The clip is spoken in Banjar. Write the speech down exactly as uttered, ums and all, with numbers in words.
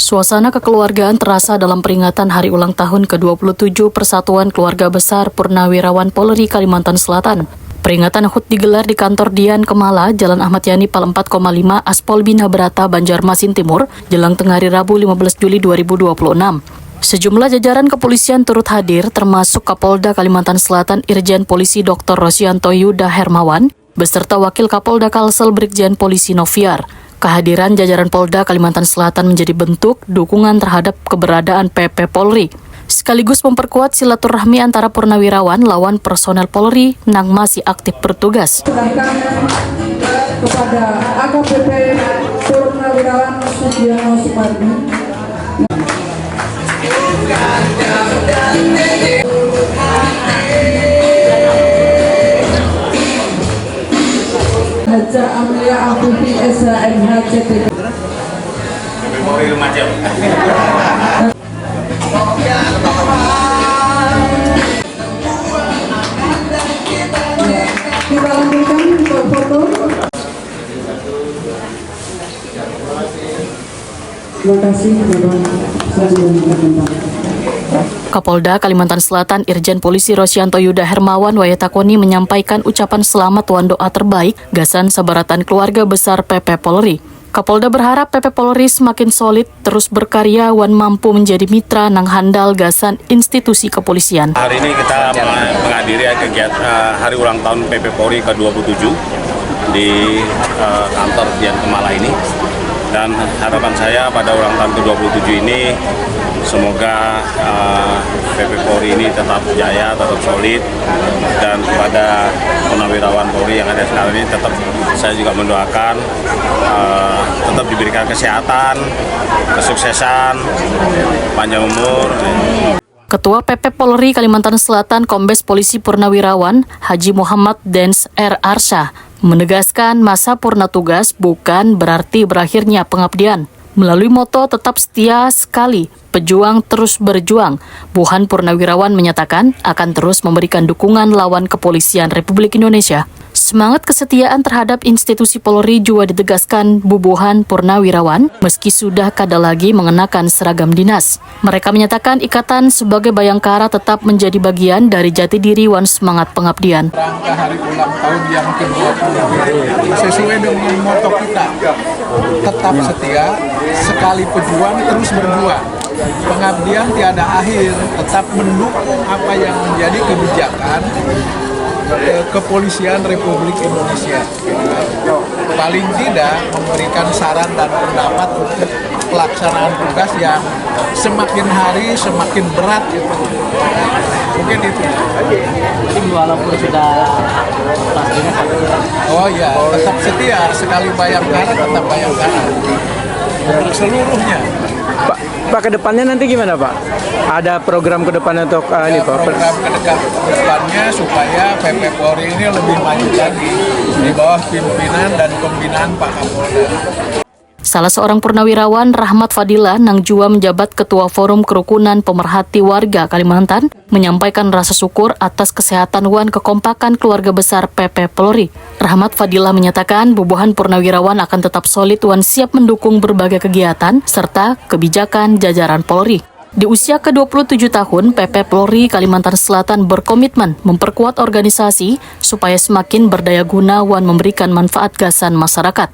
Suasana kekeluargaan terasa dalam peringatan hari ulang tahun kedua puluh tujuh Persatuan Keluarga Besar Purnawirawan Polri Kalimantan Selatan. Peringatan hut digelar di kantor Dian Kemala, Jalan Ahmad Yani Pal empat koma lima, Aspol Bina Brata, Banjarmasin Timur, jelang tengah hari Rabu lima belas Juli dua ribu dua puluh enam. Sejumlah jajaran kepolisian turut hadir, termasuk Kapolda Kalimantan Selatan Irjen Polisi Doktor Rosianto Yuda Hermawan, beserta Wakil Kapolda Kalsel Brigjen Polisi Noviar. Kehadiran jajaran Polda Kalimantan Selatan menjadi bentuk dukungan terhadap keberadaan P P Polri, sekaligus memperkuat silaturahmi antara purnawirawan lawan personel Polri nang masih aktif bertugas. Sedangkan kepada A K B P Purnawirawan Sugiono Sumardi, Haja Amelia Afifi, S H, M H, C T P. Kita lanjutkan untuk foto. Terima kasih, Bapak. Silakan bertempat. Kapolda Kalimantan Selatan Irjen Polisi Rosianto Yuda Hermawan wayah takoni menyampaikan ucapan selamat wan doa terbaik gasan sabaratan keluarga besar P P Polri. Kapolda berharap P P Polri semakin solid, terus berkarya, wan mampu menjadi mitra nang handal gasan institusi kepolisian. Hari ini kita menghadiri kegiatan, eh, hari ulang tahun P P Polri ke dua puluh tujuh di, eh, kantor Dian Kemala ini. Dan harapan saya pada ulang tahun ke dua puluh tujuh ini, semoga, eh, P P Polri ini tetap jaya, tetap solid, dan kepada purnawirawan Polri yang ada sekarang ini tetap saya juga mendoakan, eh, tetap diberikan kesehatan, kesuksesan, panjang umur. Ketua P P Polri Kalimantan Selatan Kombes Polisi Purnawirawan Haji Muhammad Dens R Arsyah menegaskan masa purna tugas bukan berarti berakhirnya pengabdian. Melalui moto tetap setia sekali, pejuang terus berjuang, buhan purnawirawan menyatakan akan terus memberikan dukungan lawan Kepolisian Republik Indonesia. Semangat kesetiaan terhadap institusi Polri juga ditegaskan bubuhan purnawirawan meski sudah kada lagi mengenakan seragam dinas. Mereka menyatakan ikatan sebagai bayangkara tetap menjadi bagian dari jati diri wan semangat pengabdian. Rangka hari ulang tahun yang kedua puluh tujuh, sesuai dengan moto kita, tetap setia, sekali pejuang terus berjuang. Pengabdian tiada akhir, tetap mendukung apa yang menjadi kebijakan, eh, Kepolisian Republik Indonesia. Paling tidak memberikan saran dan pendapat untuk pelaksanaan tugas yang semakin hari semakin berat gitu. Mungkin itu. Jadi walaupun sudah kelas lima, oh ya, tetap setia, sekali bayangkara tetap bayangkara. Untuk seluruhnya. Pak, Pak, ke depannya nanti gimana, Pak? Ada program ke depannya untuk, eh, ini, Pak? Program ke dekat-, ke depannya supaya P P Polri ini lebih maju lagi di bawah pimpinan dan pembinaan Pak Kapolda. Salah seorang purnawirawan, Rahmat Fadila, nang jua menjabat Ketua Forum Kerukunan Pemerhati Warga Kalimantan, menyampaikan rasa syukur atas kesehatan wan kekompakan keluarga besar P P Polri. Rahmat Fadila menyatakan bubuhan purnawirawan akan tetap solid wan siap mendukung berbagai kegiatan serta kebijakan jajaran Polri. Di usia ke dua puluh tujuh tahun, P P Polri Kalimantan Selatan berkomitmen memperkuat organisasi supaya semakin berdaya guna wan memberikan manfaat gasan masyarakat.